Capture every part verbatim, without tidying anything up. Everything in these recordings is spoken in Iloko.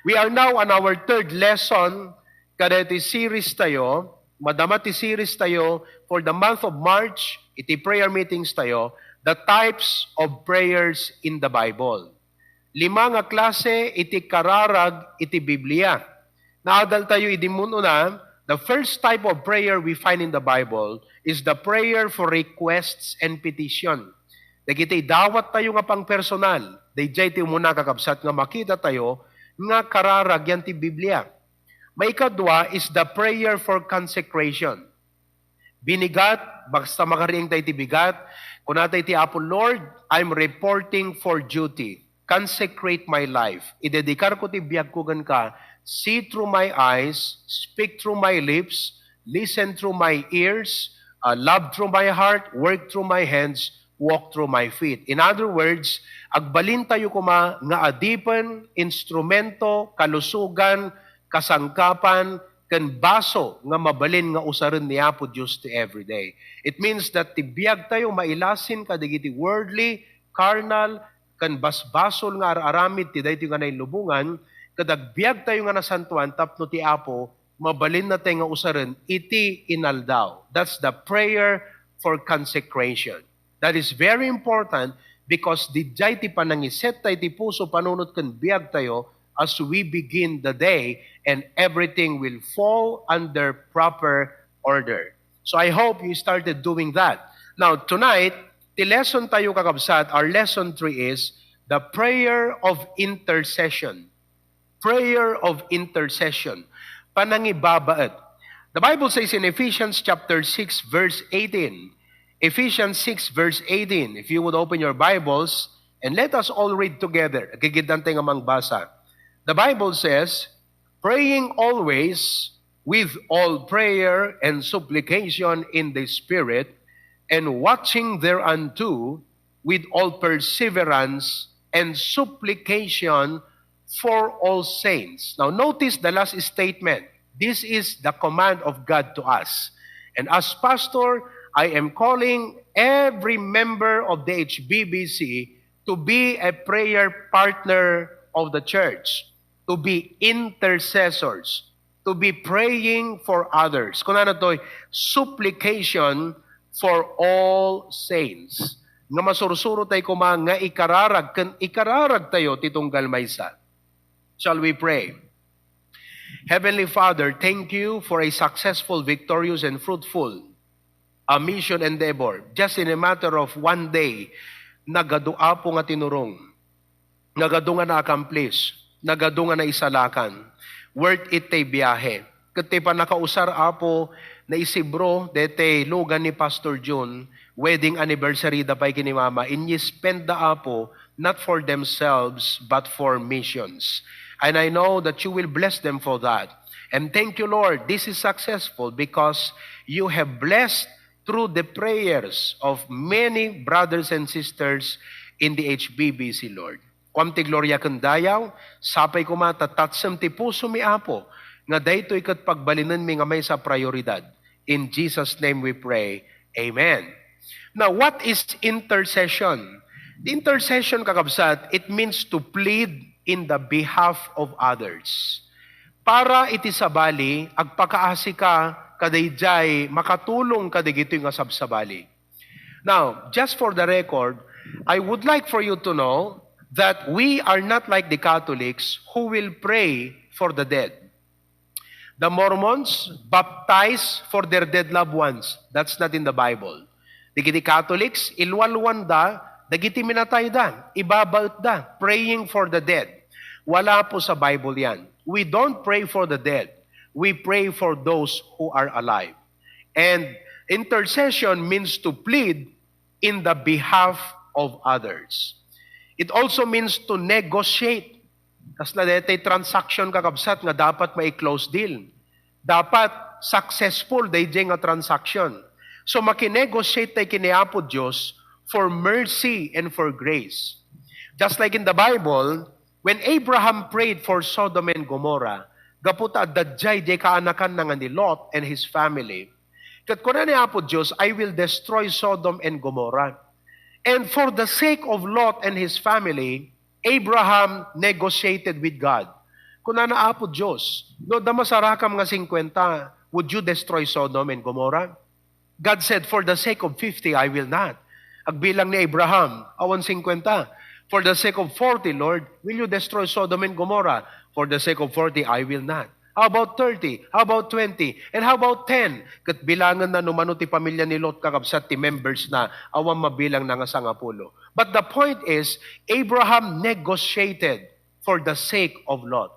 We are now on our third lesson kadagiti series tayo. Madama ti series tayo for the month of March, iti prayer meetings tayo, the types of prayers in the Bible. Lima nga klase iti kararag iti Biblia. Naadal tayo idi mun-una, the first type of prayer we find in the Bible is the prayer for requests and petition. Dagiti dawat tayo nga pangpersonal, daydiay ti umuna, kakabsat, nga makita tayo nga kararag yan ti Biblia. Maikadua is the prayer for consecration. Binigat, basta makariing tayo ti bigat, kuna tayo ti Apo, "Lord, I'm reporting for duty. Consecrate my life. Idedikar ko ti biag ko kenka. See through my eyes, speak through my lips, listen through my ears, uh, love through my heart, work through my hands, walk through my feet." In other words, agbalin tayo kuma nga adipen, instrumento, kalusugan, kasangkapan, ken baso nga mabalin nga usaren ni Apo Dios ti everyday. It means that ti biag tayo mailasin kadagiti worldly, carnal, ken basbasol nga ar-aramid ti daytoy nga nailubongan, ket agbiag tayo nga nasantoan tapno ti Apo mabalinna tayo nga usaren iti inaldaw. That's the prayer for consecration. That is very important because didiay ti panangiset tayo ti puso, panunot ken biag tayo as we begin the day, and everything will fall under proper order. So I hope you started doing that. Now, tonight, ti lesson tayo, kakabsat, our lesson three is the prayer of intercession. Prayer of intercession. Panangibabaet. The Bible says in Ephesians chapter six, verse eighteen. Ephesians six, verse eighteen. If you would open your Bibles, and let us all read together. Agigiddan tayo nga mangbasa. The Bible says, "Praying always with all prayer and supplication in the Spirit, and watching thereunto with all perseverance and supplication for all saints." Now, notice the last statement. This is the command of God to us. And as pastor, I am calling every member of the H B B C to be a prayer partner of the church, to be intercessors, to be praying for others. Kunana toy, supplication for all saints. Nga masursuro tayo kuma nga ikararag ken ikararag tayo ti tunggal maysa. Shall we pray? Heavenly Father, thank you for a successful, victorious, and fruitful, uh, mission endeavor. Just in a matter of one day, nagadu, Apo, nga tinurong. Nagadu nga na-accomplish. Nagadu nga naisalakan. Worth it tay biahe. Ket ti pannakausar, Apo, naisibro daytay lugan ni Pastor Jun, wedding anniversary da pay ken ni Mama. Inyi-spend da, Apo, not for themselves, but for missions. And I know that you will bless them for that. And thank you, Lord, this is successful because you have blessed through the prayers of many brothers and sisters in the H B B C, Lord. Kuam ti gloria ken dayaw, sapay kuma ta tatsem ti pusomi, Apo, nga daytoy ket pagbalinenmi nga maysa a prioridad. In Jesus' name we pray. Amen. Now, what is intercession? The intercession, kakabsat, it means to plead in the behalf of others. Para iti sabali, agpakaasi ka kadaydiay makatulong kadagitoy nga sabsabali. Now, just for the record, I would like for you to know that we are not like the Catholics who will pray for the dead. The Mormons baptize for their dead loved ones. That's not in the Bible. Dagiti Catholics, ilwalwanda dagiti minatayda, ibabaetda, praying for the dead. Wala po sa Bible yan. We don't pray for the dead. We pray for those who are alive. And intercession means to plead in the behalf of others. It also means to negotiate. Kasla daytay transaction, kakabsat, nga dapat mai-close deal. Dapat successful daydiay nga transaction. So, makinegotiate tay ken ni Apo Dios for mercy and for grace. Just like in the Bible, when Abraham prayed for Sodom and Gomorrah, gapu ta adda diay di kaanakanna nga ni Lot and his family, ket kuna ni Apo Dios, "I will destroy Sodom and Gomorrah." And for the sake of Lot and his family, Abraham negotiated with God. Kunana, "Apo Dios, no adda masarakam nga singkuenta, would you destroy Sodom and Gomorrah?" God said, "For the sake of fifty, I will not." Agbilang ni Abraham, awan singkuenta. "For the sake of forty, Lord, will you destroy Sodom and Gomorrah?" "For the sake of forty, I will not." "How about thirty? How about twenty? And how about ten?" Ket bilangenna no mano ti pamilya ni Lot, kakabsat, ti members na, awan mabilangna nga sangapulo. But the point is, Abraham negotiated for the sake of Lot.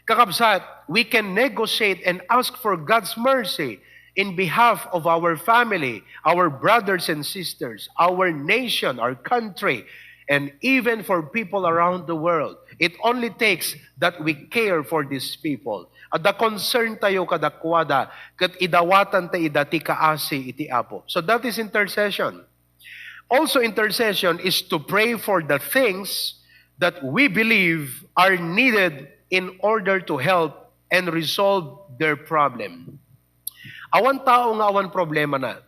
Kakabsat, we can negotiate and ask for God's mercy in behalf of our family, our brothers and sisters, our nation, our country, and even for people around the world. It only takes that we care for these people. Adda concern tayo kadakuada, ket idawatan ta ida ti kaasi iti Apo. So that is intercession. Also, intercession is to pray for the things that we believe are needed in order to help and resolve their problem. Awan tao nga awan problemana.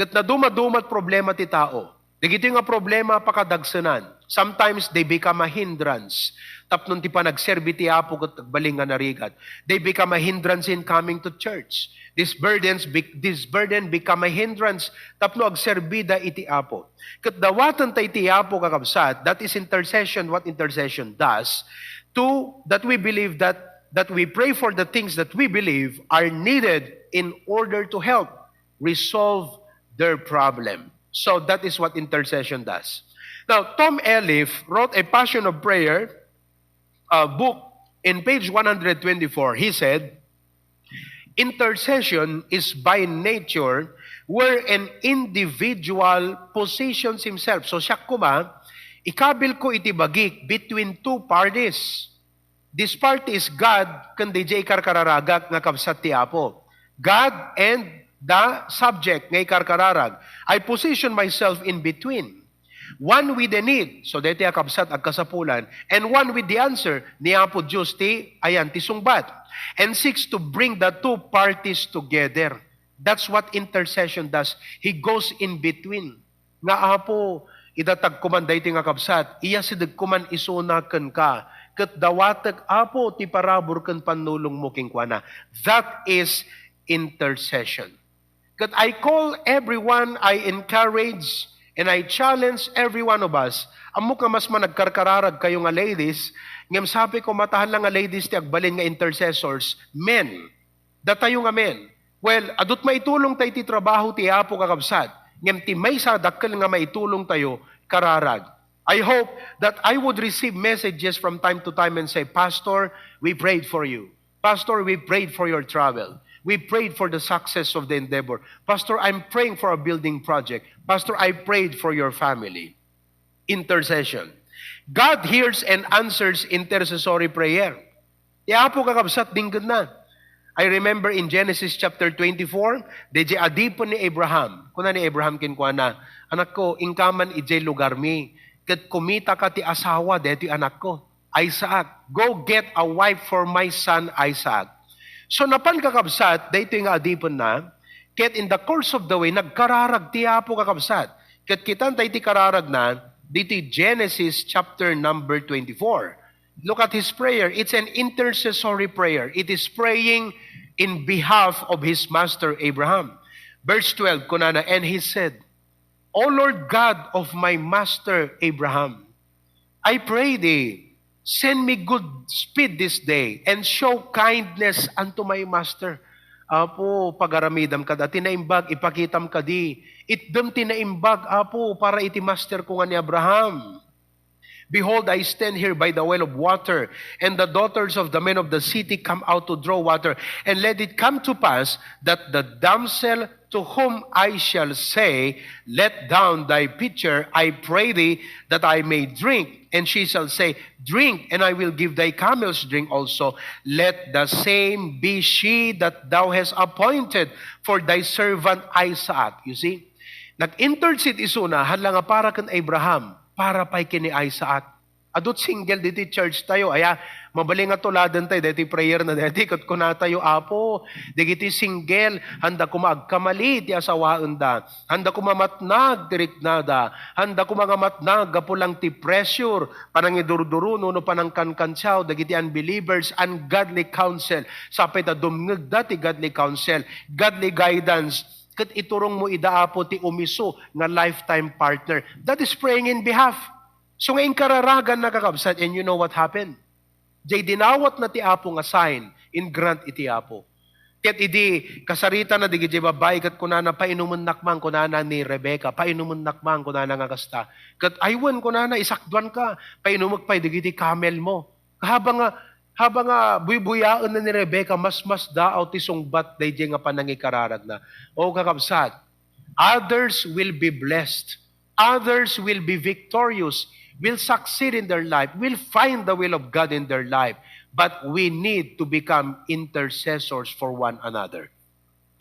Ket nadumadumat problema ti tao. Dagitoy nga problema, pakadagsenan. Sometimes they become a hindrance tapno ti panagserbi ti Apo ket agbalin nga narigat. They become a hindrance in coming to church. These burdens, be, this burden become a hindrance tapno agserbida iti Apo. Ket dawatan ta iti Apo, kakabsat, that is intercession, what intercession does, to that we believe that, that we pray for the things that we believe are needed in order to help resolve their problem. So that is what intercession does. Now, Tom Elliff wrote a Passion of Prayer uh, book in page one hundred twenty-four. He said, "Intercession is by nature where an individual positions himself." So siak koma, ikabil ko iti bagik between two parties. This party is God ken diay ikarkararagak nga kabsat ti Apo. God and the subject nga ikarkararag. I position myself in between. One with the need, so daytoy a kabsat agkasapulan, and one with the answer, ni Apo Dios ti, ayan, ti sungbat. And seeks to bring the two parties together. That's what intercession does. He goes in between. Nga, Apo, idatag koman daytoy nga kabsat, iyasideg koman isuna kenka, ket dawatek, Apo, ti parabur ken pannulongmo kenkuana. That is intercession. Ket I call everyone, I encourage, and I challenge every one of us. Ammok nga mas managkarkararag kayo nga ladies, ngem sapay ko, matahan lang nga ladies ti agbalin nga intercessors, men. Datayo nga men. Well, adut maitulong tayo ti trabaho ti Apo, kakabsat. Ngem ti maysa dakkel nga maitulong tayo, kararag. I hope that I would receive messages from time to time and say, "Pastor, we prayed for you. Pastor, we prayed for your travel. We prayed for the success of the endeavor. Pastor, I'm praying for a building project. Pastor, I prayed for your family." Intercession. God hears and answers intercessory prayer. Ti Apo, kakabsat, dinggenna. I remember in Genesis chapter twenty-four, diay adipen ni Abraham. Kuna ni Abraham kenkuana, "Anakko, inkaman idiay lugarmi, ket kumitaka ti asawa daytoy anakko, Isaac. Go get a wife for my son Isaac." So napan, kakabsat, daytoy nga adipenna, ket in the course of the way, nagkararag ti Apo, kakabsat. Ket kitan tayo ti kararagna, ditoy Genesis chapter number twenty-four. Look at his prayer. It's an intercessory prayer. It is praying in behalf of his master Abraham. Verse twelve, kunana, "And he said, O Lord God of my master Abraham, I pray thee, send me good speed this day and show kindness unto my master." Apo, pagaramidam kada ti naimbag, ipakitam kadi. Itdem ti naimbag, Apo, para iti master ko nga ni Abraham. "Behold, I stand here by the well of water, and the daughters of the men of the city come out to draw water. And let it come to pass that the damsel to whom I shall say, 'Let down thy pitcher, I pray thee, that I may drink,' and she shall say, 'Drink, and I will give thy camels drink also,' let the same be she that thou hast appointed for thy servant Isaac." You see? Nag-intercede isuna, hala nga para ken Abraham, para pay ken ni Isaac. Adu ti single ditoy church tayo. Aya, mabalin nga tuladentayo daytoy prayer na daytoy ket kunatayo, Apo, dagiti single, handa koma agkamali ti asawaenda. Handa koma matnag ti riknada. Handa koma nga matnag gapu lang ti pressure, panangidurduro, no, no panangkankansiaw dagiti unbelievers, ungodly counsel. Sapay ta dumngegda ti godly counsel, godly guidance, ket iturongmo ida, Apo, ti umiso nga lifetime partner. That is praying in behalf. So nga inkararaganna, kakabsat, and you know what happened? Jay dinawatna ti Apo nga sign, in-grant iti Apo. Ket idi kasaritana dagiti babbai ket kunana, "Painumennak man," kunana ni Rebecca, "painumennak man," kunana nga kasta. Ket, "Ay wen," kunana, "isakduanka, painumek pay dagiti camel mo." Habang nga, habang nga buybuyaenna ni Rebecca, masmasdaaw ti sungbat daydiay nga panangikararagna. O kakabsat, others will be blessed. Others will be victorious, will succeed in their life, will find the will of God in their life. But we need to become intercessors for one another.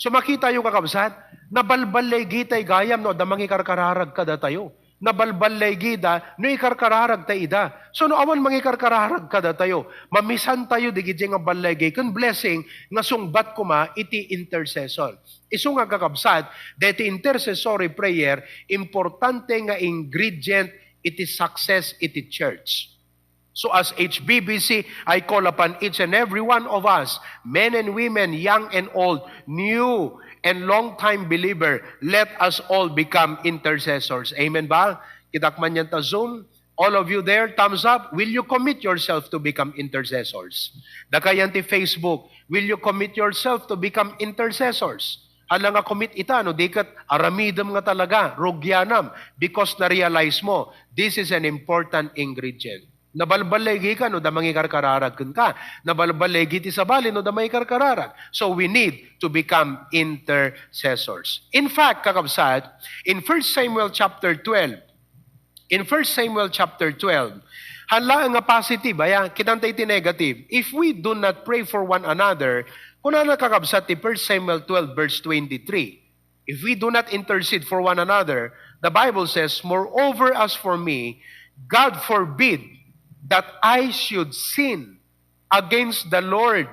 So makitayo, kakabsat, nabalballigi tay gayam no adda mangikarkararag kadatayo. Nabalballigida no ikarkararagta ida. So no awan mangikarkararag kadatayo, mamisantayo dagiti nga balliggi ken blessing nga sungbat koma iti intercession. Isu nga, kakabsat, daytoy intercessory prayer, importante nga ingredient iti success iti church. So as H B B C, I call upon each and every one of us, men and women, young and old, new and long-time believer, let us all become intercessors. Amen ba? Kitak man yan ta Zoom. All of you there, thumbs up. Will you commit yourself to become intercessors? Dakayan ti Facebook, will you commit yourself to become intercessors? Hala nga commit ita, no, di ket aramidem nga talaga, rugianam, because na-realize mo, this is an important ingredient. Nabalballigi ka no da mangikarkararag kenka. Nabalballigi ti sabali no da mangikarkararag. So we need to become intercessors. In fact, kakabsat, in First Samuel chapter twelve, in First Samuel chapter twelve, hala nga positive, aya, kitanta iti negative. If we do not pray for one another, kunana, kakabsat, ti First Samuel twelve verse twenty-three, if we do not intercede for one another, the Bible says, "Moreover, as for me, God forbid that I should sin against the Lord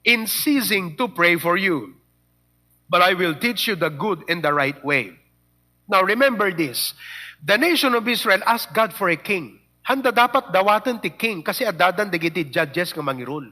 in ceasing to pray for you. But I will teach you the good and the right way." Now remember this, the nation of Israel asked God for a king. Handa dapat dawaten ti king kasi addadan dagiti judges nga mangirul.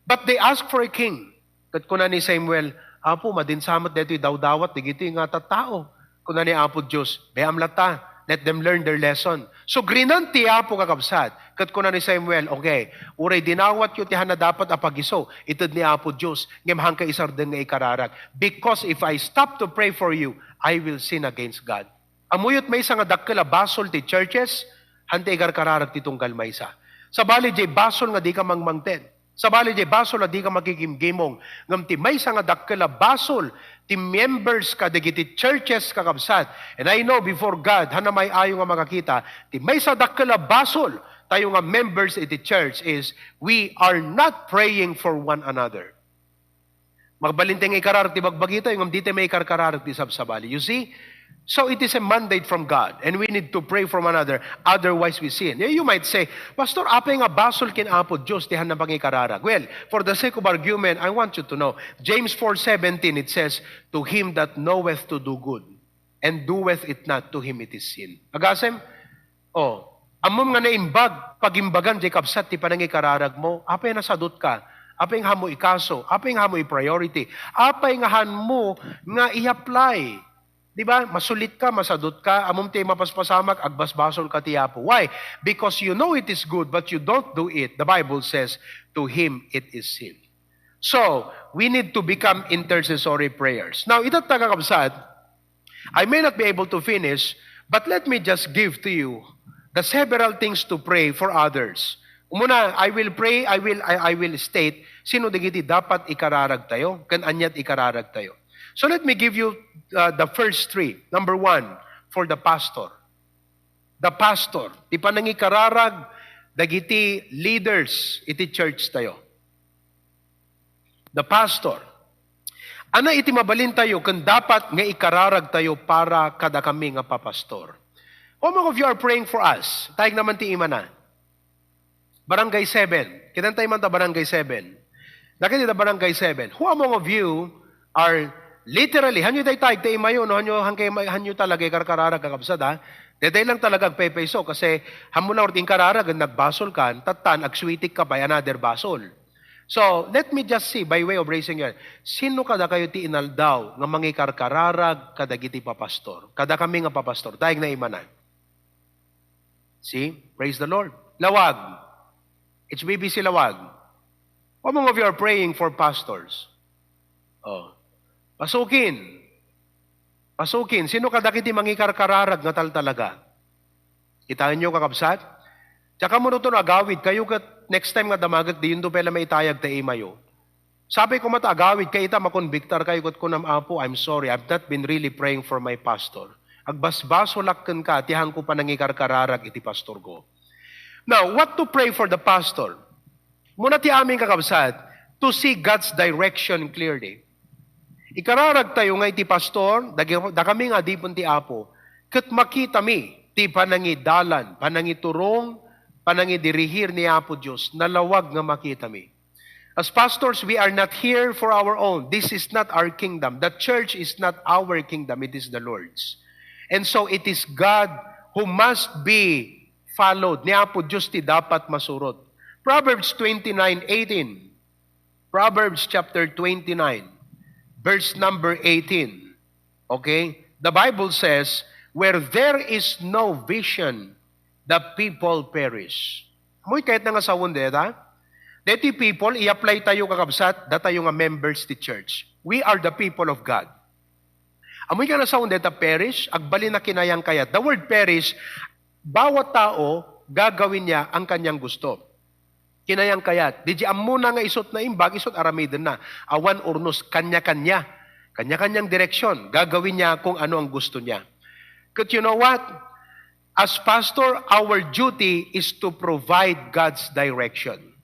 But they asked for a king. Ket kuna ni Samuel, "Apo, madin sa met daytoy dawdawat dagitoy nga tattao." Kuna ni Apo Dios, "Bay-am latta, let them learn their lesson." So grinan ti Apo, kakabsat. Ket kuna ni Samuel, "Okay, uray dinawatyo ti handa dapat a pagiso, ited ni Apo Dios, ngem hanka isardeng nga ikararag. Because if I stop to pray for you, I will sin against God." Ammok maysa nga dakkel a basol ti churches, handa ikarkararag ti tunggal maysa. Sabali diay basol nga dika mangmangted. Sabali diay basol a dika makigimgimong. Ngem ti maysa nga dakkel a basol ti members kadagiti churches, kakabsat. And I know before God, handa may-ayo nga makakita, ti maysa dakkel a basol tayo nga members iti church is we are not praying for one another. Mabalin ti nga ikararag ti bagbagitayo, ngem dita maikarkararag ti sabsabali. You see? So it is a mandate from God, and we need to pray for one another, otherwise we sin. You might say, "Pastor, apay nga basol ken Apo Dios ti handa pangikararag?" Well, for the sake of argument, I want you to know, James four seventeen, it says, "To him that knoweth to do good, and doeth it not, to him it is sin." Agasem, oh, ammom nga naimbag, pagimbagan diay kabsat ti panangikararagmo, apay nasadutka, apay nga hanmo ikaso, apay nga hanmo i-priority, apay nga hanmo nga i-apply. Di ba? Masulitka, masadutka, ammom ti mapaspasamak, agbasbasolka ti Apo. Why? Because you know it is good, but you don't do it. The Bible says, "To him it is sin." So, we need to become intercessory prayers. Now, itatta, kakabsat, I may not be able to finish, but let me just give to you the several things to pray for others. Umuna, I will pray, I will, I, I will state sino dagiti dapat ikararagtayo, ken aniat ikararagtayo. So let me give you, uh, the first three. Number one, for the pastor. The pastor, ti panangikararag dagiti leaders iti church tayo. The pastor. Ania iti mabalintayo ken dapat nga ikararagtayo para kadakami nga papastor? How many of you are praying for us? Tayeg naman ti imana. Barangay seven. Kitan tayo man ta Barangay seven. Dagiti da Barangay seven. Who among of you are literally, hanyo dayta, igta imayo, no? Hanyo, hangkay, hanyo talaga ikarkararag, kakabsat, ha? Dayta lang talaga agpepayso, kasi hamuna orti inkararag, nagbasol ka, tattan, agsuitik ka pa, another basol. So, let me just see, by way of raising your hand, sino kada kayo ti inaldaw nga mangikarkararag kadagiti papastor? Kada kami nga papastor, dayeg na imana. See? Praise the Lord. Lawag. H B B C Lawag. How many of you are praying for pastors? Oh. Pasukin. Pasukin. Sino kadagiti mangikarkararag nga tal talaga? Kitaenyo, kakabsat? Tsaka mo nuton agawid, kayo ket next time nga damagek, diyon to pela maitayag ta imayo. Sabi ko, mata agawid kay ita, makonbiktar kayo ket kunam, "Apo, I'm sorry, I've not been really praying for my pastor. Agbasbasolak kenka, ti hangko panangikarkararag iti pastor ko." Now, what to pray for the pastor? Muna ti amin, kakabsat, to see God's direction clearly. Ikararag tayo nga iti pastor, dagi-, dakami nga adipen ti Apo, ket makitami ti panangidalan, panangiturong, panangidirihir ni Apo Dios, nalawag nga makitami. As pastors, we are not here for our own. This is not our kingdom. The church is not our kingdom. It is the Lord's. And so it is God who must be followed. Ni Apo Dios ti dapat masurot. Proverbs twenty-nine eighteen. Proverbs chapter twenty-nine, verse number eighteen. Okay? The Bible says, "Where there is no vision, the people perish." Amoy kayat na nga sawen deta? Deti people, i-apply tayo, kakabsat, datayo nga members ti church. We are the people of God. Amoy nga nasaon deta perish, agbalin na kinayang kayat. The word perish, bawat tao, gagawin niya ang kanyang gusto. Kinayang kayat. Di di ammona nga isut na imbag, isut aramiden na. Awan urnos, kanya-kanya. Kanya-kanyang direksyon. Gagawin niya kung ano ang gusto niya. But you know what? As pastor, our duty is to provide God's direction.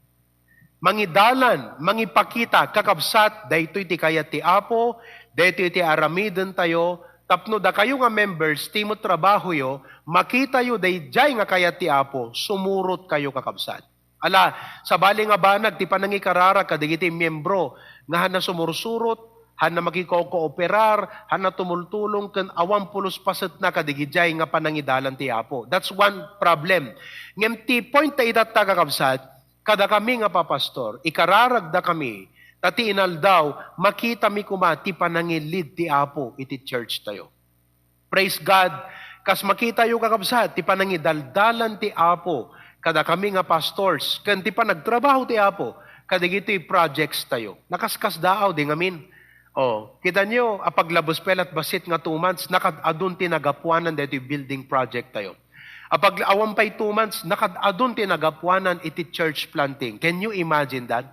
Mangidalan, mangipakita, kakabsat, daytoy ti kayat ti Apo, daytoy ti aramiden tayo, tapno dakayo nga members, ti met trabahoyo, makitayo daydiay nga kayat ti Apo, sumurot kayo, kakabsat. Ala, sabali nga banag ti panangikararag kadagiti miyembro nga hanna sumursurot, hanna makikokooperar, hanna tumultulong ken awan pulos pasetna kadigidiay nga panangidalan ti Apo. That's one problem. Ngem ti point ta itatta, kakabsat, kadakami nga papastor, ikararagdakami, ta ti inaldaw, makitami koma ti panangilid ti Apo iti church tayo. Praise God. Kas makitayo, kakabsat, ti panangidaldalan ti Apo kadakami nga pastors, ken ti panagtrabaho ti Apo kadagitoy projects tayo. Nakaskasdaaw di ngamin. Oh, kitanyo, apaglabes pay lat bassit nga two months, nakad-adun ti nagapuanan daytoy building project tayo. Apag awan pay two months, nakad-adun ti nagapuanan iti church planting. Can you imagine that?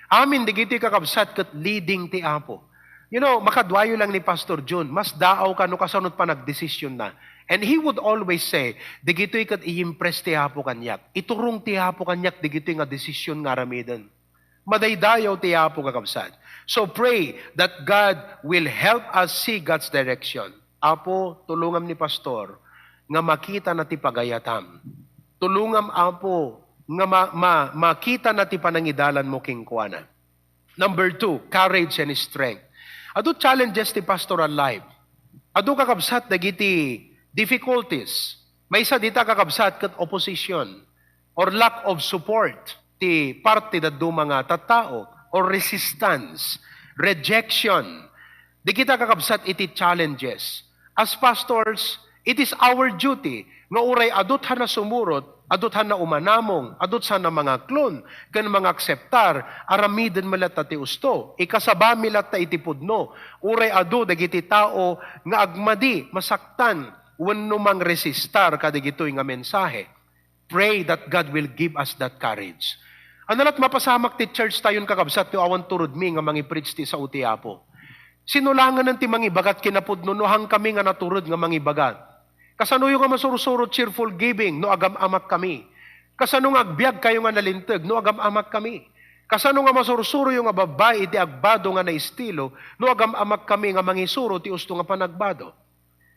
Amin digitoy, kakabsat, ket leading ti Apo. You know, makaduayo lang ni Pastor Jun, masdaaw kano kasano ti panagdesisionna. And he would always say, "Digitoy ket i-impress ti Apo kaniak. Iturong ti Apo kaniak digitoy nga desisyon nga aramiden." Madaydayaw ti Apo, kakabsat. So pray that God will help us see God's direction. Apo, tulongam ni Pastor nga makitana ti pagayatam. Tulongam, Apo, nga ma-, ma-, makitana ti panangidalanmo kenkuana. Number two, courage and strength. Adu challenges ti pastoral life. Adu, kakabsat, dagiti difficulties. Maysa dita, kakabsat, ket opposition or lack of support ti parte dadduma nga tattao or resistance, rejection. Di kita, kakabsat, iti challenges. As pastors, it is our duty nga uray adu ti hanna sumurot, adu ti hanna umanamong, adu ti hanna mangaklon, ken mangakseptar, aramiden met latta ti usto. Ikasabami latta iti pudno, uray adu dagiti tao nga agmadi, masaktan, wenno mangresistar kadagitoy nga mensahe. Pray that God will give us that courage. Ania lat mapasamak ti church tayon, kakabsat, no awan turedmi nga mangi-preach ti sao ti Apo? Sino langen ti mangibaga ket kinapudno no hangkami nga natured nga mangibaga? Kasanoyo nga masursuro cheerful giving no agam-amakkami? Kasano nga agbiagkayo nga nalinteg no agam-amakkami? Kasano nga masursuroyo nga babbai iti agbado nga naistilo no agam-amakkami nga mangisuro ti usto nga panagbado?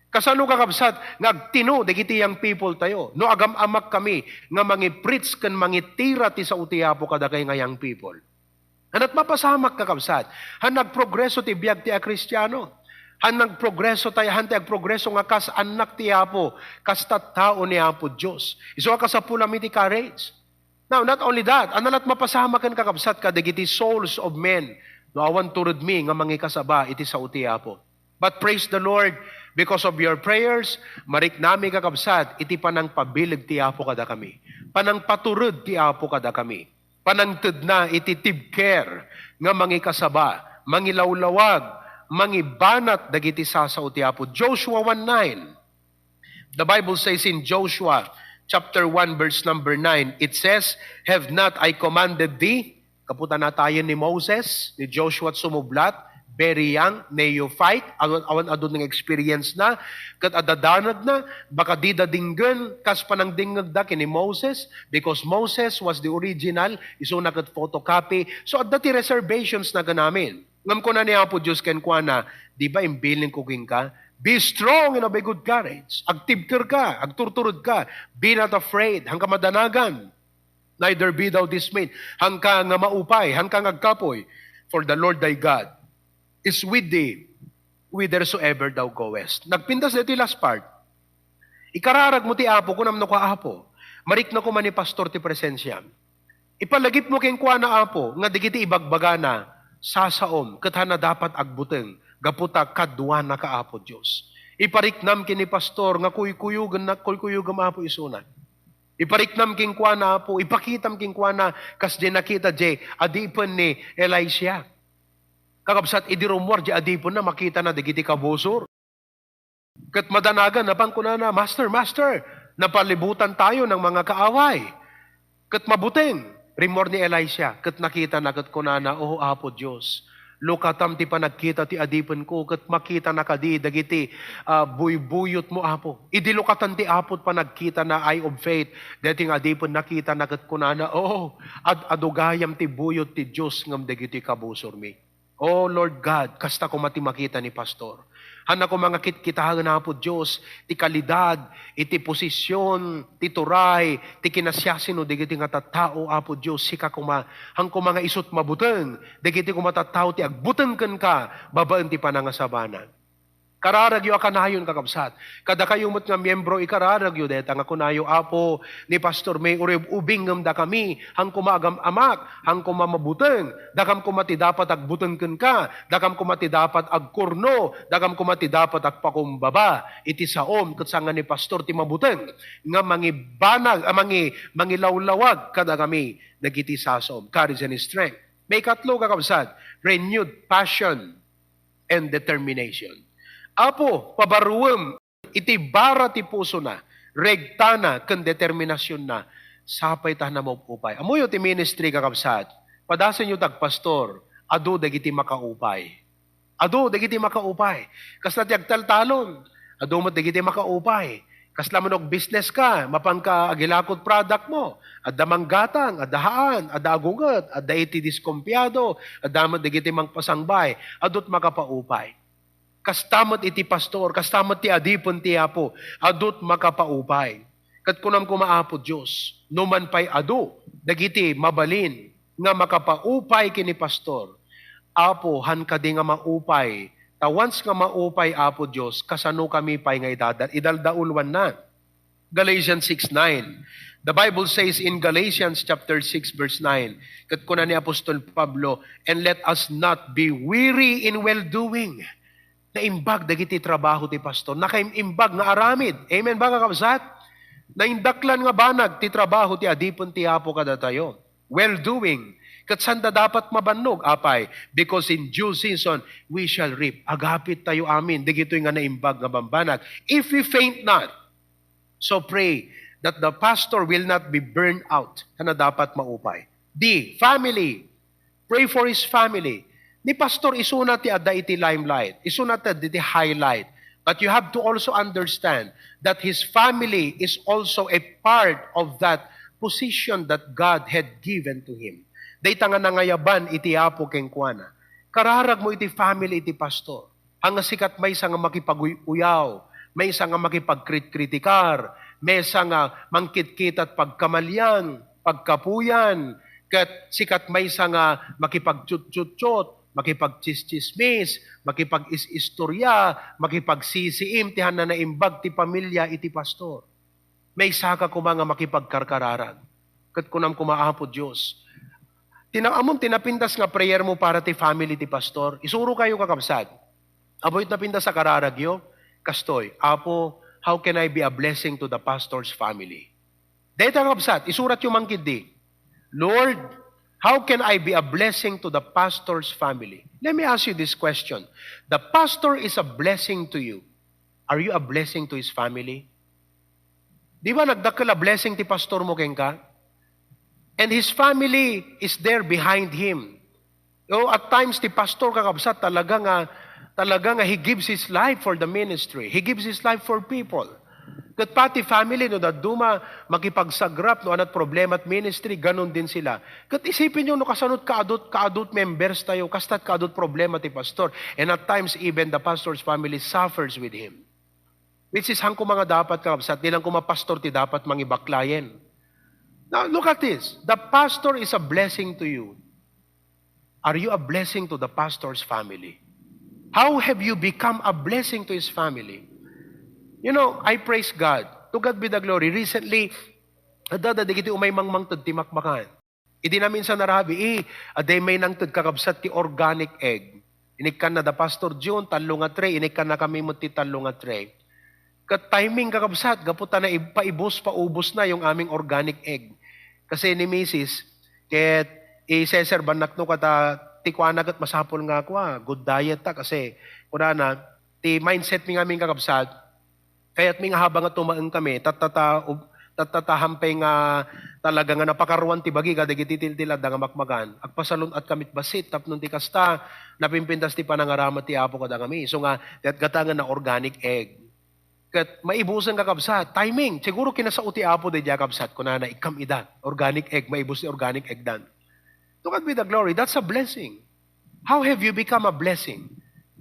Kasano, kakabsat, nga agtino dagiti young people tayo? No agam-amak kami nga mangi-preach ken mangitira ti sao ti Apo kadagay nga young people. Hanat mapasamak, kakabsat. Han nagprogreso ti biag ti a Kristiano. Han nagprogreso tayo, han ti agprogreso nga kas annak ti Apo, kas tattao ni Apo Dios. Isu a kasapulami ti courage. Now, not only that, ania lat mapasamak ken, kakabsat, kadagiti souls of men no awan turedmi nga mangikasaba iti sao ti Apo. But praise the Lord, because of your prayers, mariknami, kakabsat, iti panangpabileg ti Apo kadakami. Panangpatured ti Apo kadakami. Panangtedna iti tibker nga mangikasaba, mangilawlawag, mangibanat dagiti sasao ti Apo. Joshua one nine. The Bible says in Joshua chapter one, verse number nine, it says, "Have not I commanded thee?" Kaputan natayen ni Moses, ni Joshua, sumublat, very young, neophyte, awan, awan adu nga experience na, ket adda danagna, baka dida denggen, kas panangdengngegda ken ni Moses, because Moses was the original, isuna ket photocopy. So, adda ti reservations na ken amin. Ngem kuna ni Apo Dios kenkuana, "Di ba imbilinko kenka? Be strong and of a good courage. Agtibkerka, agturturedka. Be not afraid. Hanka madanagan. Neither be thou dismayed. Hanka nga maupay, hanka nga agkapuy. For the Lord thy God is with thee whithersoever thou goest." Nagpintas daytoy last part. "Ikararagmo ti Apo," kunam no ka, "Apo, marikna koma ni pastor ti presensiam. Ipalagipmo kenkuana, Apo, nga dagiti ibagbagana, sasaom, ket hanna dapat agbuteng, gapu ta kaduanaka, Apo Dios. Ipariknam ken ni pastor nga kuykuyogen, kuykuyogem, Apo, isuna. Ipariknam kenkuana, Apo, ipakitam kenkuana, kas diay nakita diay adipen ni Elisha." Kakabsat, idi rummuar diay adipenna, makitana dagiti kabusor. Ket madanagan, napan kunana, "Master, Master, napalibutan tayo ng mga kaaway." Ket mabuteng, rimmuar ni Elisha, ket nakitana, ket kunana, "Oh, Apo Dios, lukatam ti panagkita ti adipenko, ket makitana kadi dagiti, ah, buybuyotmo, Apo." Idi lukatan ti Apo ti panagkitana, eye of faith, daytoy nga adipen, nakitana, ket kunana, "Oh, ad-adu gayam ti buyot ti Dios ngem dagiti kabusormi." Oh Lord God, kasta koma ti makita ni pastor. Hanna koma nga kitkitaen, Apo Dios, ti kalidad, iti posisyon, ti turay, ti kinasiasino dagiti nga tattao, Apo Dios, sika koma, han koma nga isut mabuteng dagiti koma tattao ti agbuteng kenka babaen ti panangasabana. Kararagyo a kanayon, kakabsat. Kadakayo met nga miembro, ikararagyo dayta nga kunayo, "Apo, ni Pastor May, uray ub-, ubingngem dakami, han koma agam-amak, han koma mabuteng, dakam koma ti dapat agbuteng kenka, dakam koma ti dapat agkurno, dakam koma ti dapat agpakumbaba iti saom, ket saan nga ni pastor ti mabuteng nga mangibanag, a, mangi-, mangilawlawag kadakami dagiti sasaom." Courage and strength. Maikatlo, kakabsat, renewed passion and determination. Apo, pabaruem iti bara ti pusona, regtana, ken determinasionna, sapay ta hanna maupupay. Ammoyo ti ministry, kakabsat, padasenyo ti agpastor, adu dagiti makaupay. Adu dagiti makaupay. Kasla ti agtaltalon, adu met dagiti makaupay. Kasla man no agbusiness ka, mapanka agilakod product mo. Adda manggatang, adda haan, adda agunget, adda iti diskompiado, adda met dagiti mangpasangbay, adut makapaupay. Kasta met iti pastor, kasta met ti adipen ti Apo, adut makapaupay. Ket kunam koma, Apo Dios, no man pay adu dagiti mabalin nga makapaupay ken ni pastor, Apo, han kadi nga maupay, ta once nga maupay, Apo Dios, kasanokami pay nga idada-, idaldaulwanna? Galatians six nine. The Bible says in Galatians chapter six, verse nine, ket kuna ni Apostol Pablo, "And let us not be weary in well-doing." Naimbag dagiti trabaho ti pastor. Nakaim-imbag nga aramid. Amen ba, kakabsat? Naindaklan nga banag ti trabaho ti adipen ti Apo kadatayo. Well-doing. Ket sanda dapat mabannog, apay, because in due season, we shall reap. Agapit tayo amin, dagitoy nga naimbag nga bambanag. If we faint not, so pray that the pastor will not be burned out. Hanna dapat maupay. D, family. Pray for his family. Ni pastor, isuna ti adda iti limelight. Isuna ti adda iti highlight. But you have to also understand that his family is also a part of that position that God had given to him. Dayta nga nangayaban iti Apo kenkuana. Kararag mo iti family iti pastor. Haan nga sika ti maysa nga makipaguy-uyaw, Maysa nga makipagkritkritikar, maysa nga mangkitkita't pagkamalian, pagkapuyan, ket sika maysa nga makipagtsutsutsutsot, makipagtsistsismis, makipag-is-istorya, makipagsisiim ti han-, naimbag ti pamilia iti pastor. Maysaka koma nga makipagkarkararag. Ket kunam koma, "Apo Dios, ti na-, ammom ti napintas nga prayer mo para ti family ti pastor?" Isurokayo, kakabsat. Ammom ti napintas a kararagyo? Kastoy, "Apo, how can I be a blessing to the pastor's family?" Dayta, kakabsat, isuratyo man ketdi, "Lord, how can I be a blessing to the pastor's family?" Let me ask you this question. The pastor is a blessing to you. Are you a blessing to his family? Di ba nagdakkel a blessing ti pastor mo kenka? And his family is there behind him. Oh, at times, ti pastor, kakabsat, talaga nga, talaga nga he gives his life for the ministry. He gives his life for people. Ket pati family, no dadduma, makipagsagrap, no ania't problema at ministry, ganun din sila. Ket isipinyo, no kasanot kaadut, kaadut members tayo, kasta't kaadut problema ti pastor. And at times, even the pastor's family suffers with him. Which is, han koma nga dapat, kakabsat, di lang koma pastor ti dapat mangibaklayen. Now, look at this. The pastor is a blessing to you. Are you a blessing to the pastor's family? How have you become a blessing to his family? You know, I praise God. To God be the glory. Recently, adda dagiti umay mangmangted ti makmakan. Idi naminsan a rabii, adda may nangted, kakabsat, ti organic egg. Inikkanna da Pastor Jun, tallo nga tray, inikkannakami met ti tallo nga tray. Ket timing, kakabsat, gapu ta naib-, paibus, paubos na yung aming organic egg. Kasi ni misis, ket iseserbannakno kata ti kuana ket masapul nga kua, good diet ta, kasi kunana, ti mindset mi ngamin, kakabsat, kayatmi nga habang nga tumaeng kami, tattata-, ub-, tattatahan pay nga talaga nga napakaruan ti bagi kadagiti tiltil adda nga makmakan. Agpasalun-at kami bassit tapno ti kasta, napimpintas ti panangaramid ti Apo kadagami. Isu nga, ket gatangen na organic egg. Ket maibusen, kakabsat, timing. Siguro kinasao ti Apo daydiay, kakabsat, kunana, "Ikkam ida, organic egg, maibus ti organic egg dan." To God be the glory. That's a blessing. How have you become a blessing?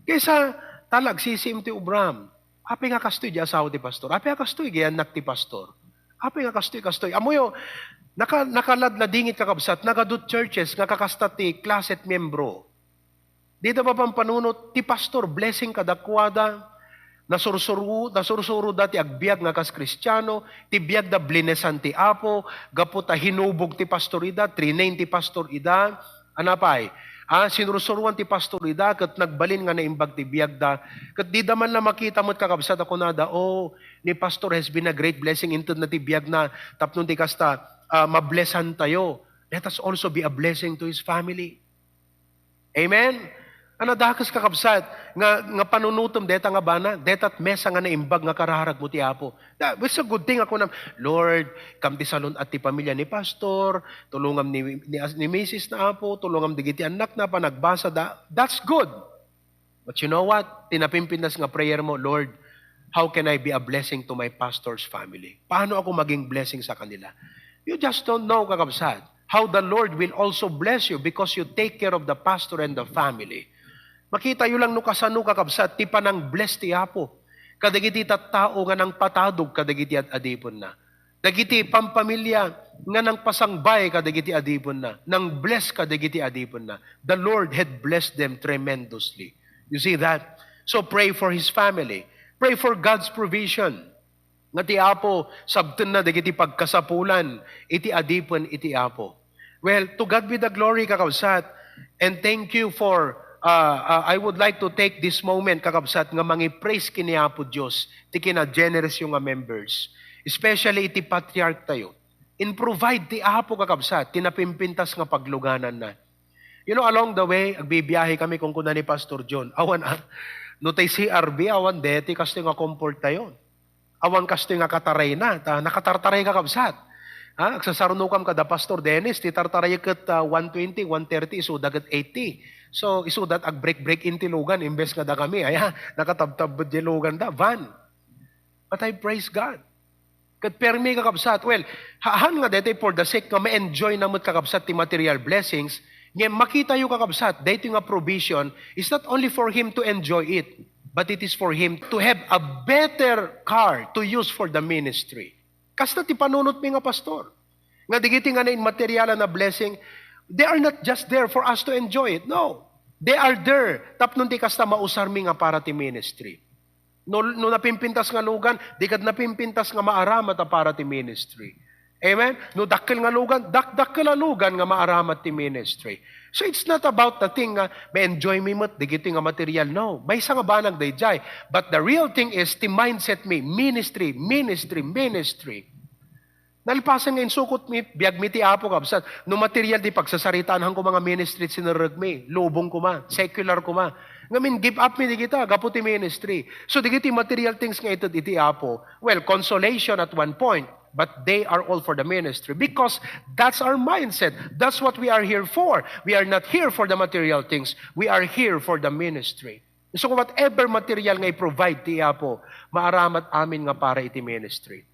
Kaysa tala agsisiim ti obram. Apay nga kastoy di asawa ti pastor? Apay nga kastoy di annak ti pastor? Apay nga kastoy, kastoy? Ammoyo, naka-, nakaladladingit, kakabsat, nagadu churches nga kakasta ti klase ti membro. Dita mapampanunot ti pastor, blessing kadakuada. Nasursuru-, nasursuroda ti agbiag nga kas Kristiano, ti biagda blinesan ti Apo, gapu ta hinubog ti pastor ida, trinain ti pastor ida. Ania pay? Ah, sinursuruan ti pastor ida, ket nagbalin nga naimbag ti biagda. Ket dida man la makita met, kakabsat, a kunada, "Oh, ni pastor has been a great blessing, intedna ti biagna, tapno ti kasta, ah, mablesantayo." Let us also be a blessing to his family. Amen? Ania dakes, kakabsat, nga, nga panunutem deta nga banag, deta't mesa nga naimbag nga kararag mo ti Apo. That, it's a good thing a kunam, "Lord, kam ti salun-at ti pamilia ni pastor, tulongam ni, ni, ni misis na, Apo, tulongam dagiti annakna, panagbasada." That's good. But you know what? Ti napimpintas nga prayer mo, "Lord, how can I be a blessing to my pastor's family? Paano ako maging blessing sa kanila?" You just don't know, kakabsat, how the Lord will also bless you because you take care of the pastor and the family. Makitayo lang no kasano, kakabsat, ti panang-bless ti Apo kadagiti tattao nga nangpatadog kadagiti ad-adipenna. Dagiti pampamilia nga nangpasangbay kadagiti adipenna, nang-bless kadagiti adipenna. The Lord had blessed them tremendously. You see that? So pray for his family. Pray for God's provision. Nga ti Apo, sabtenna dagiti pagkasapulan iti adipen iti Apo. Well, to God be the glory, kakabsat. And thank you for, uh, uh, I would like to take this moment, kakabsat, nga mangipraise ken ni Apo Dios ti kinagenerous yo nga members, especially iti patriarch tayo. In-provide ti Apo, kakabsat, ti napimpintas nga paglugananna. You know, along the way, agbibiyahe kami, kunkuna ni Pastor John, "Awan, ah, no tay C R V, awan deti kastoy nga comfort tayo. Awan kastoy nga katarayna, ta nakatartaray, kakabsat." Ha? Agsasarnokam kada Pastor Dennis, ti tartaray ket, ah, one twenty, one thirty, isuda ket eighty. So, isuda ket ag-break-break in ti lugan, imbes nga dakami, aya, nakatabtab di lugan da, van. But I praise God. Ket permi, kakabsat. Well, ha-, han nga daytoy for the sake nga ma-enjoy na met, kakabsat, ti material blessings, ngem makitayo, kakabsat, daytoy nga provision is not only for him to enjoy it, but it is for him to have a better car to use for the ministry. Kasta ti panunotmi nga pastor. Nga digiti nga nainmaterialan a blessing, they are not just there for us to enjoy it. No. They are there tapno ti kasta mausarmi nga para ti ministry. No, no napimpintas nga lugan, di kad napimpintas nga maaramat a para ti ministry. Amen? No dakkel nga lugan, dakdakkel a lugan nga maaramat ti ministry. So it's not about the thing nga ma-enjoy mi met digiti nga material. No, maysa nga banag daydiay. But the real thing is ti mindset mi, ministry, ministry, ministry. Nalpasen nga insukot mi, biag mi ti Apo, kabsat. No material di pagsasaritaan ko mga ministry, sinerreg mi, lubong kuma, secular kuma. Ngamin, give up mi digita, gapu ti ministry. So, digiti material things nga ited iti Apo, well, consolation at one point, but they are all for the ministry because that's our mindset. That's what we are here for. We are not here for the material things. We are here for the ministry. So, whatever material nga i-provide ti Apo, maaramat amin nga para iti ministry.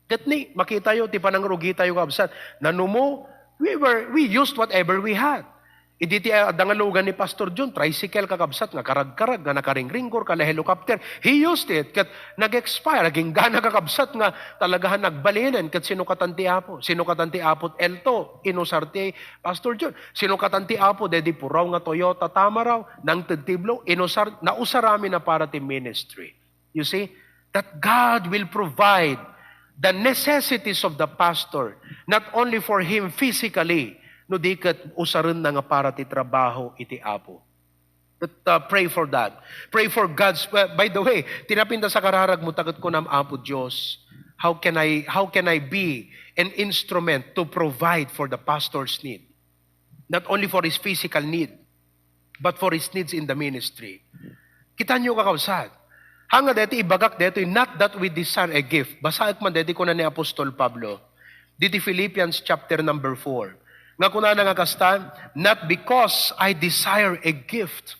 Ket ni, makitayo ti panangrugitayo, kabsat. Nanumo, we were, we used whatever we had. Idi ti, ah, adda nga lugan ni Pastor John, tricycle, kakabsat, nga karagkarag, nga nakaringringgor, kala helicopter. He used it, ket nag-expire, agingga na, kakabsat, nga talagahan nagbalinen, ket sinukatan ti Apo. Sinukatan ti Apo, elto, inusar ti Pastor John. Sinukatan ti Apo, dedi puraw nga Toyota Tamaraw, nangted ti blow, inusar, nausar amin na para ti ministry. You see, that God will provide the necessities of the pastor, not only for him physically, no di ket usaren na nga para ti trabaho iti Apo. But, uh, pray for that. Pray for God's, uh, by the way, tinapinta sa kararag mo, taget kunam, "Apo Dios, how can I, how can I be an instrument to provide for the pastor's need?" Not only for his physical need, but for his needs in the ministry. Kita niyo, kakabsat. Hanga deti ibagak deti, not that we desire a gift. Basaek man deti kuna ni Apostol Pablo. Diti Philippians chapter number four. Nga kunana nga kasta, "Not because I desire a gift,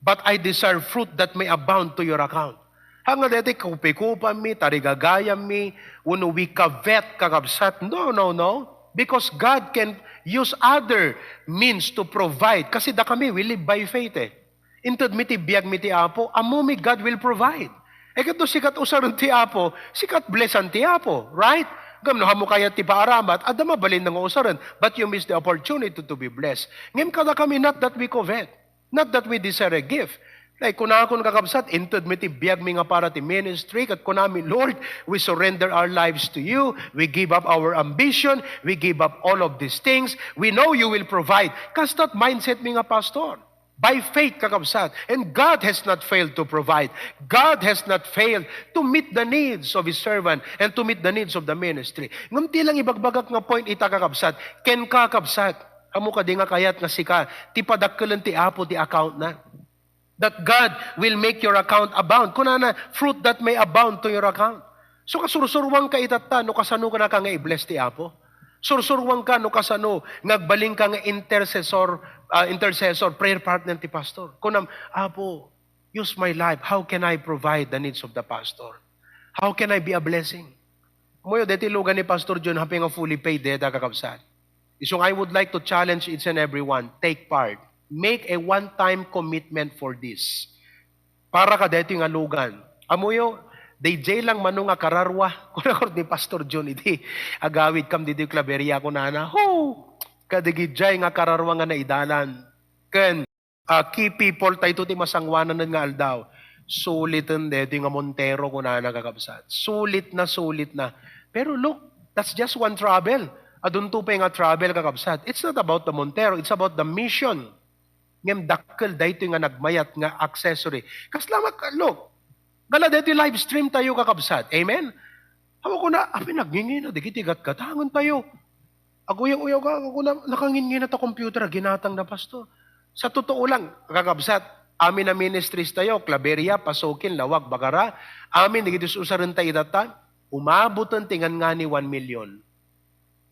but I desire fruit that may abound to your account." Hanga deti kupikupammi, tarigagayammi, wenno we covet, kakabsat. No, no, no. Because God can use other means to provide. Kasi dakami, we live by faith eh. Inted mi ti biag mi ti Apo, ammo mi God will provide. E ket no sikat usaren ti Apo, sikat blessan ti Apo, right? Ngem no ammo kayat ti paaramat, adda mabalin nga usaren, but you miss the opportunity to be blessed. Ngem kadakami, not that we covet. Not that we desire a gift. Like, kunakon, kakabsat, inted mi ti biag mi nga para ti ministry, ket kunami, "Lord, we surrender our lives to you. We give up our ambition. We give up all of these things. We know you will provide." Kastat mindset mi nga pastor. By faith, kakabsat. And God has not failed to provide. God has not failed to meet the needs of His servant and to meet the needs of the ministry. Ngem ti lang ibagbagak nga point ita, kakabsat, ken kakabsat, ammo kadi nga kayat nga sika, ti padakkelen ti Apo ti account na. That God will make your account abound. Kunana, "Fruit that may abound to your account." So, kasursuruanka itatta no kasano ka nga i-bless ti Apo. Sursuruanka no kasano nga agbalinka nga intercessor, ah, intercessor, prayer partner ti pastor. Kunam, "Apo, use my life. How can I provide the needs of the pastor? How can I be a blessing?" Muyo, deti lugan ni Pastor John, happy nga fully paid, deta, kakabsat. Isung, I would like to challenge each and every one, take part. Make a one-time commitment for this. Para ka deti nga lugan. Amuyo, D J lang mano nga kararwa, kuna kort ni Pastor John iti agawid kam didi Claveria, kunana, "Ho! Kadigidjay nga kararwa nga naidalan." Ken, ah, key people, tayto ti masanguananen nga aldaw. Suliten deti nga Montero, kunana, kakabsat. Sulit na, sulit na. Pero look, that's just one travel. Adunto pay nga travel, kakabsat. It's not about the Montero, it's about the mission. Ngem dakkel daytoy nga nagmayat nga accessory. Kasla nga, look, gala daytoy live stream tayo, kakabsat. Amen? Awan ko na, apay, nagngingina, digiti gatgatangen tayo. Aguyaw-uyaw ka, ako na, nakangingina ta computer, ginatang na, pastor. Sa totoo lang, kakabsat, amin a ministries tayo, Claveria, Pasukin, Laoag, Bacara, amin, digiti usaren ta idata, umaboten ti ngan-ngani one million.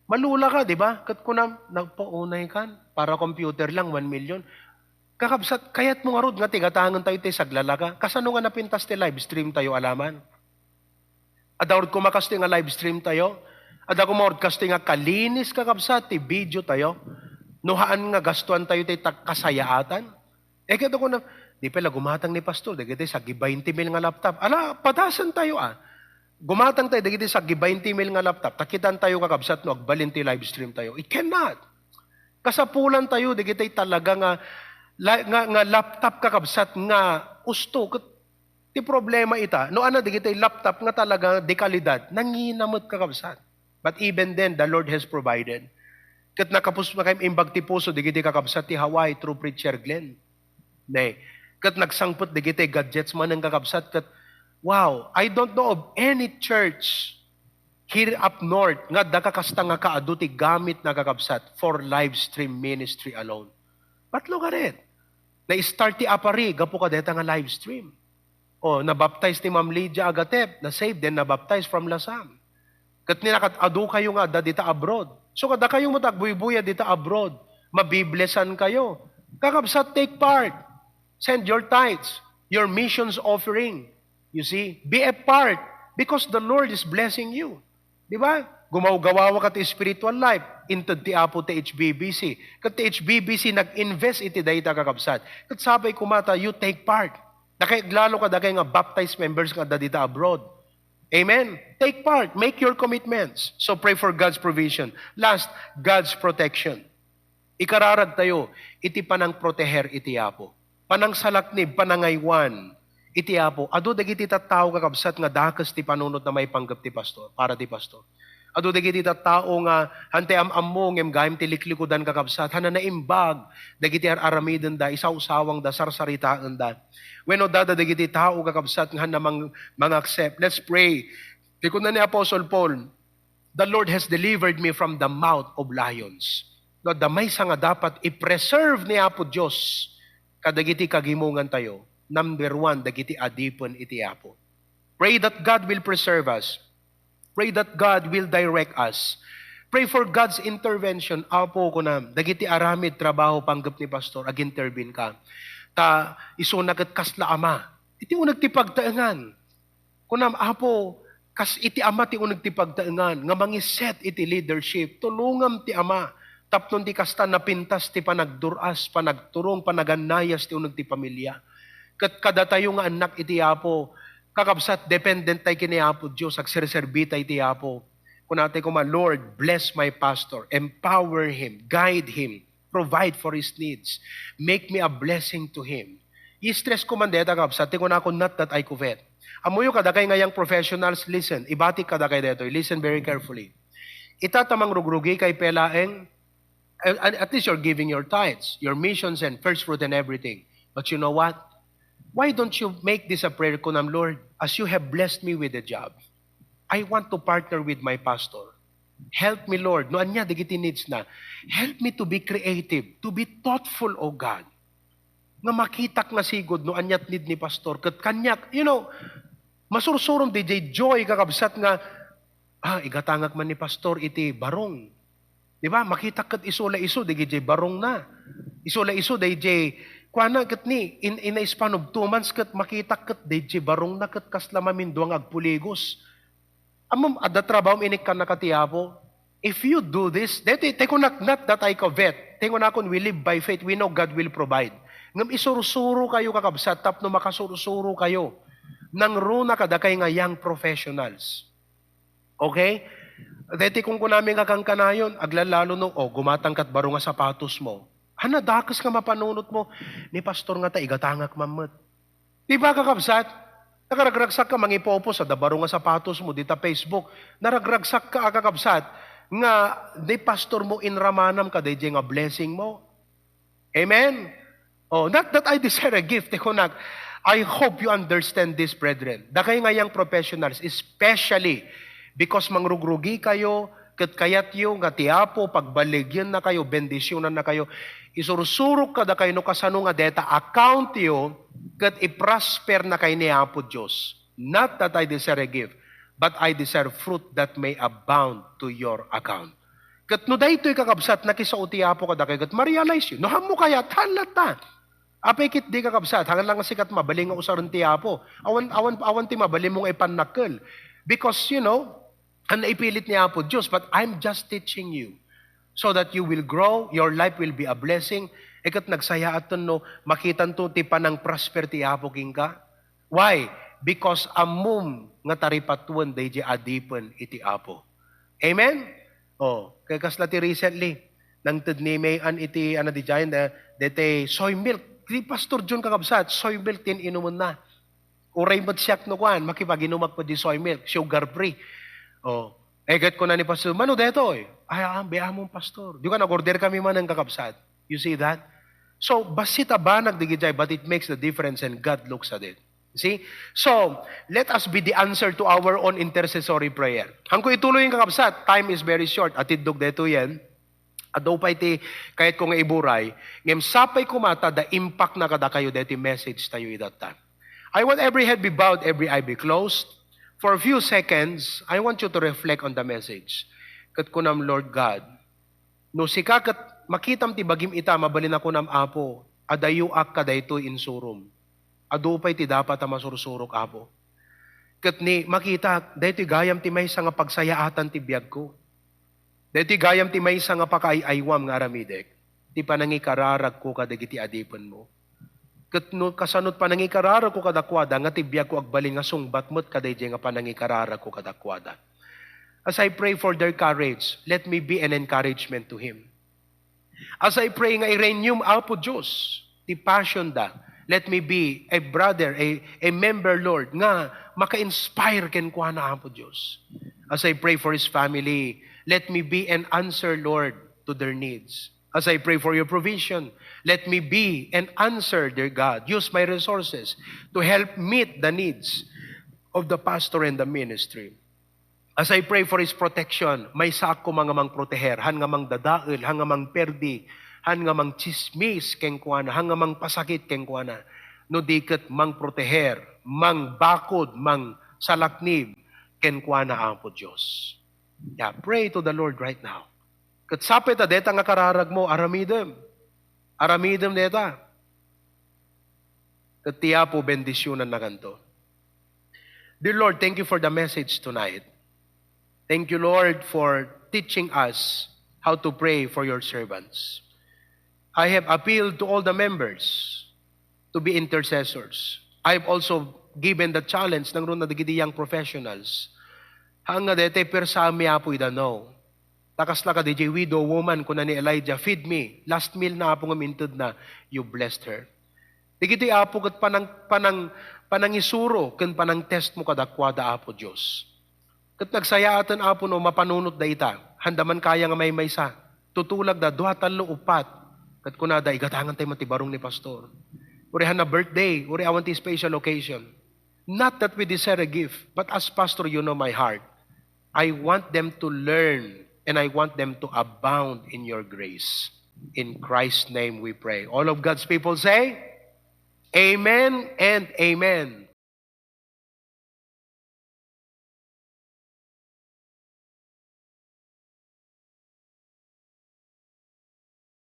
Malula ka, di ba? Ket kunam, "Nagpaunay kan, para computer lang, one million." Kakabsat, kayat mo ngarud nga tigatangen tayo ti saglalaka? Kasano nga napintas ti live stream tayo, alaman? Adda ngarud koma kastoy nga live stream tayo? Adda koma ngarud kastoy nga kalinis, kakabsat, ti video tayo? No haan nga gastuan tayo ti tag-, kasayaatan? E, ket ako na, Di pay la gumatang ni pastor dagiti saggi baynte mil nga laptop. Ala, padasen tayo, ah. Gumatang tayo dagiti saggi baynte mil nga laptop. Ta kitan tayo, kakabsat, no agbalin ti live stream tayo. It cannot. Kasapulan tayo dagiti talaga nga, la-, nga, nga laptop, kakabsat, nga usto. Ket ti problema ita, no adda dagiti laptop nga talaga de kalidad, nangina met, kakabsat. But even then, the Lord has provided. Ket nakapus-, nakaimbag ti puso dagiti kakabsat ti Hawaii through Preacher Glenn. Ne. Ket nagsangpet dagiti gadgets manen, kakabsat, ket, wow, I don't know of any church here up north nga adda kakasta nga kaadu ti gamitna, kakabsat, for live stream ministry alone. But look at it. Na-start ti apari gapu kadayta nga live stream. O, nabaptize ni Ma'am Lydia Agatep, na-saved, then nabaptize from Lasam. Ket ni nakat-, adu kayo nga adda dita abroad. So, kada kayo met agbuybuya dita abroad, mabiblessan kayo. Kakabsat, take part. Send your tithes, your missions offering. You see, be a part because the Lord is blessing you. Di ba? Gumawgawawa ka ti spiritual life, inted ti Apo ti H B B C. Ket ti H B B C nag-invest iti dayta, kakabsat. Ket sapay koma ta you take part. Dakay aglalo kadakay nga baptized members nga adda dita abroad. Amen? Take part. Make your commitments. So pray for God's provision. Last, God's protection. Ikararag tayo iti panangproteher iti Apo. Panangsalaknib, panangaywan iti Apo. Adu dagiti tattao, kakabsat, nga dakes ti panunotna maipanggep ti pastor, para ti pastor. Adu dagiti tattao nga hantay am-ammo ngem gayyem ti liklikudan, kakabsat, hana naimbag dagiti ar-aramidenda, isawsawangda, sarsaritaenda. Wenno adda dagiti tao, kakabsat, nga hana mang-, mangaccept. Let's pray. Ti kuna ni Apostle Paul, "The Lord has delivered me from the mouth of lions." No, adda maysa nga dapat i-preserve ni Apo Dios kadagiti kagimongan tayo. Number one, dagiti adipen iti Apo. Pray that God will preserve us. Pray that God will direct us. Pray for God's intervention. Apo, kunam, dagiti aramid trabaho panggep ni pastor, ag-intervene ka. Ta isuna ket kasla ama. Iti uneg ti pagtaengan. Kunam, "Apo, kas iti ama ti uneg ti pagtaengan nga mangiset iti leadership, tulongam ti ama tapno ti kasta napintas ti panagdur-as, panagturong, panagannayas ti uneg ti pamilya." Ket kadatayo nga annak iti Apo, kakabsat, dependent tay ken ni Apo Dios, agserserbi tay iti Apo. Kunatay koma, "Lord, bless my pastor, empower him, guide him, provide for his needs. Make me a blessing to him." I-stress ko man deta, kabsat, ti kunakon, "Not that I covet." Ammoyo, kadakay nga young professionals, listen, ibatik kadakay detoy. Listen very carefully. Ita ta mangrugrugikay pay laeng, at, at least you're giving your tithes, your missions, and first fruit and everything. But you know what? Why don't you make this a prayer, kunam, "Lord, as you have blessed me with a job, I want to partner with my pastor. Help me, Lord." No ania dagiti needs na. "Help me to be creative, to be thoughtful, O God. Nga makitak nga sigud no aniat need ni pastor." Ket kaniak, you know, masursurom diay joy, kakabsat, nga, "Ah, igatangak man ni pastor iti barong." Di ba? Makitak ket isu la isu diay barong na. Isu la isu diay kuana ket ni, in, in a span of two months ket makitak ket diay barong na ket kasla mamindua nga agpuligos. Ammom, adda trabahom inikkan na kati Apo. If you do this, deti, ti kunak, "Not that I covet." Ti kunakon, we live by faith. We know God will provide. Ngem isursuro kayo, kakabsat, tapno makasursuro kayo. Nangruna kadakay nga young professionals. Okay? Deti kunkunami nga kankanayon, aglalalo no, "O, gumatang kat baro nga sapatos mo." Ania dakes nga mapanunot mo, "Ni pastor nga ta, igatangak man met." Di ba, kakabsat? Nakaragragsak ka, mangipopos, adda baro nga sapatos mo, dita Facebook. Naragragsak ka, a, kakabsat, nga ni pastor mo inramanam ka, daydiay nga blessing mo. Amen? Oh, not that I desire a gift, ti kunak. I hope you understand this, brethren. Dakay nga young professionals, especially because mangrugrugi kayo, ket kayatyo nga ti Apo pagbaligyenna kayo, bendisyonanna kayo, isursurok kadakayo no kasano nga deta account yo, ket iprosperna kay ni Apo Dios. Not that I desire a gift, but I desire fruit that may abound to your account. Ket no daytoy, kakabsat, nakisao ti Apo kadakayo, ket ma-realize yo, no hammo kayat, haan latta. Apay ket di, kakabsat, haan lang sika ti mabalin nga usaren ti Apo. Awan, awan, awan ti mabalinmo nga ipannakkel. Because, you know, haan ipilit ni Apo Dios, but I'm just teaching you so that you will grow, your life will be a blessing, E ket nagsayaaten no makitanto ti panang-prosper ti Apo kenka. Why? Because ammom nga taripatuen daydiay adipen iti Apo. Amen? Oh, kay kasla ti recently, nangted ni May Ann iti, ano, didiay, da-, deti soy milk. Ti Pastor John, kakabsat, soy milk ti inumenna. Uray met siak no kuan, makipaginumak pay di soy milk, sugar free. Oh. E ket kuna ni Pastor, "Mano detoy?" "Ay, ah, biamon, Pastor." Di ka nag-order kami manen, kakabsat. You see that? So, bassit a banag digidiay, but it makes the difference and God looks at it. See? So, let us be the answer to our own intercessory prayer. Hanko ituloy, kakabsat. Time is very short. Atiddog detoyen. Adu pay ti kayatko nga iburay. Ngem sapay koma ta da impact na kadakayo deti message tayo idatta. I want every head be bowed, every eye be closed. For a few seconds, I want you to reflect on the message. Ket kunam, "Lord God, no sika ket makitam ti bagim ita, mabalin a kunam, Apo, adayoak kadaytoy insurom. Adu pay ti dapat a masursurok, Apo. Ket ni makitak, daytoy gayam ti maysa nga pagsayaatan ti biagko. Daytoy gayam ti maysa nga pakaay-aywam nga aramidek, ti panangikararagko kadagiti adipenmo. Ket no kasano ti panangikararagko kadakuada nga ti biagko agbalin nga sungbat met kadaydiay nga panangikararagko kadakuada." As I pray for their courage, let me be an encouragement to him. As I pray nga i-renew, Apo Dios, ti passion da, let me be a brother, a, a member, Lord, nga maka-inspire kenkuana, Apo Dios. As I pray for his family, let me be an answer, Lord, to their needs. As I pray for your provision, let me be an answer, dear God. Use my resources to help meet the needs of the pastor and the ministry. As I pray for his protection, maysaak koma nga mangproteher, han nga mangdadael, han nga mangperdi, han nga mangtsismis kenkuana, han nga mangpasakit kenkuana. No di ket mangproteher, mangbakod, mangsalaknib kenkuana, Apo Dios. Yeah, pray to the Lord right now. Ket sapay ta deta nga kararagmo, aramidem. Aramidem deta. Ket ti Apo, bendisionan nakanto. Dear Lord, thank you for the message tonight. Thank you, Lord, for teaching us how to pray for your servants. I have appealed to all the members to be intercessors. I have also given the challenge nang runa dagiti young professionals. Haan nga daytoy, persami, Apo, ida no. Ta kasla kadi diay widow woman, kuna ni Elijah, "Feed me. Last meal na, Apo, nga intedna." You blessed her. Dagitoy, Apo, ket panang-, panang-, panangisuro ken panangtestmo kadakuada, Apo Dios. Ket nagsayaaten, Apo, no mapanunotda ita. Handa man kaya nga maymaysa. Tutulagda, dua, tallo, uppat. Ket kunada, "Igatangantay man ti barong ni Pastor. Uray han na birthday, uray awan ti special occasion." Not that we desire a gift, but as Pastor, you know my heart. I want them to learn and I want them to abound in your grace. In Christ's name we pray. All of God's people say, "Amen and amen."